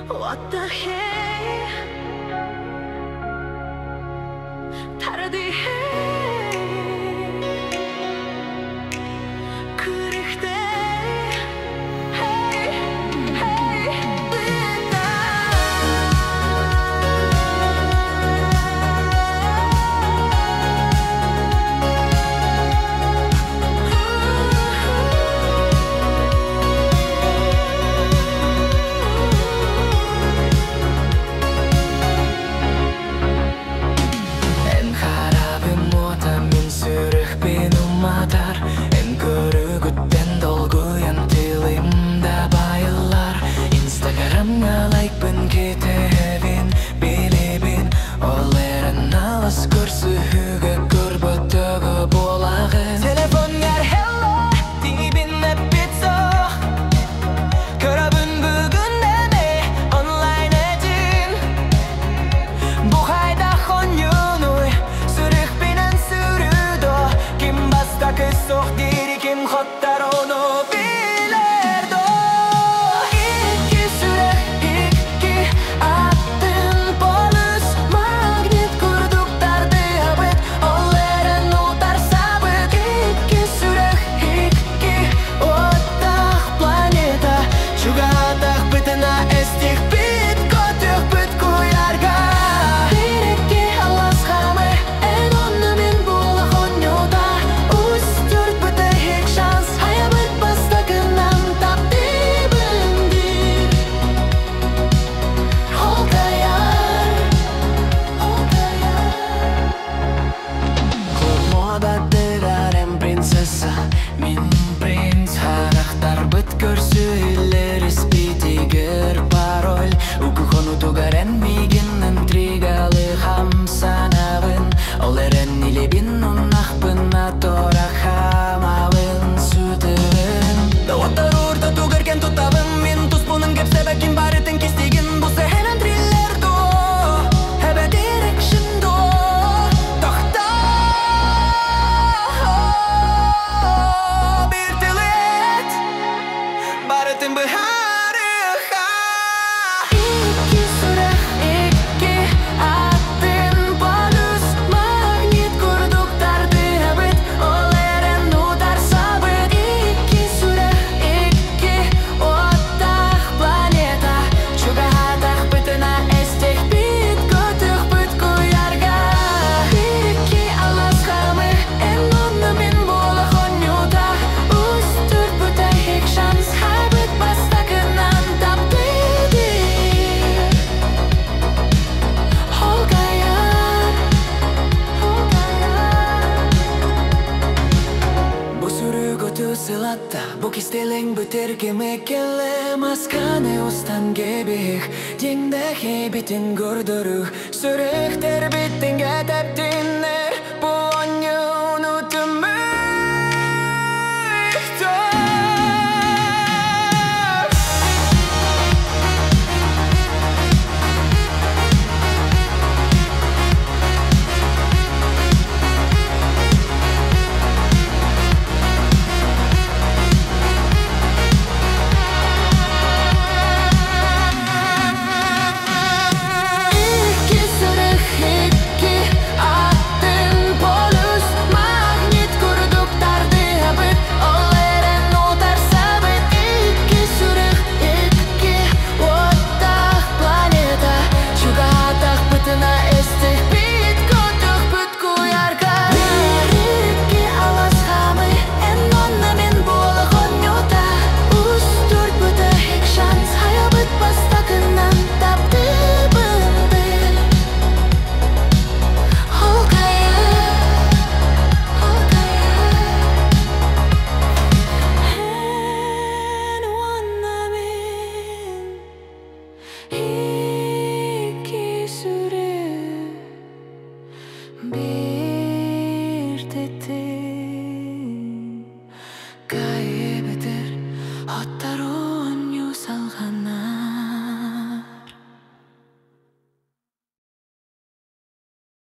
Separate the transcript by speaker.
Speaker 1: What the hell?
Speaker 2: Эн харабым уота мин сүрэхпин уматар, Эн көрүгүттэн долгуйан тилим да байыллар. Инстаграмҥа лайкпын кэтэһэбин, билэбин, Ол эрэн алыс көрсүһүүгэ көрбөтөҕө буолаҕын. Телефоҥҥар hello диибин эппит суох, Көрөбүн бүгүн эмиэ онлайн этин. Бу хайдах оонньуунуй, сүрэхпинэн сүрү дуо? Ким бастакы суох диир, ким хотторор ону билэр дуо? Икки сүрэх, икки атын полюс, Магнит курдук тардыһабыт, ол эрэн утарсабыт. Икки сүрэх, икки уоттаах планета, Чугаһаатахпытына эстиэхпит, көтүөхпүт куйаарга. Биир икки алласхамы, эн онно мин буолах оонньуута. Үс түөрт бүтэһик шанс, хайабыт бастакынан таптыыбын диир. Ол кыайар, ол кыайар. Муодатырарем принцесса, мин принц. Харахтарбыт көрсүһүүлэр испитигэр пароль. Угу хонутугар эн миигин интригалы хамсанабын. Ол эрэн илиибин ууннахпына туора хаамабын сүтэбин. Доҕоттор ортотугар киэн туттабын. Мин туспунан кэпсээбэккин барытын кистиигин. Бу сэһэн триллер дуо, эбэтэр экшн дуо? Тохтоо, биир тылы эт, барытын быһаарыаҕа. Икки сүрэх, икки атын полюс, Магнит курдук тардыһабыт, ол эрэн утарсабыт. Икки сүрэх, икки уоттаах планета, Чугаһаатахпытына эстиэхпит, көтүөхпүт куйаарга. Икки алласхамы, эн онно мин буолах оонньуута. Үс түөрт бүтэһик шанс, хайабыт бастакынан таптыыр диир. Ол кыайар, ол кыайар. Бу сүрүгүтү сылатта, бу кистэлэҥ бүтэр кэмэ кэллэ. Масканы устан кэбиһ, дьиҥнээх бэйэбитин көрдөрүөх. Сүрэхтэрбит тэҥҥэ тэптиннэр.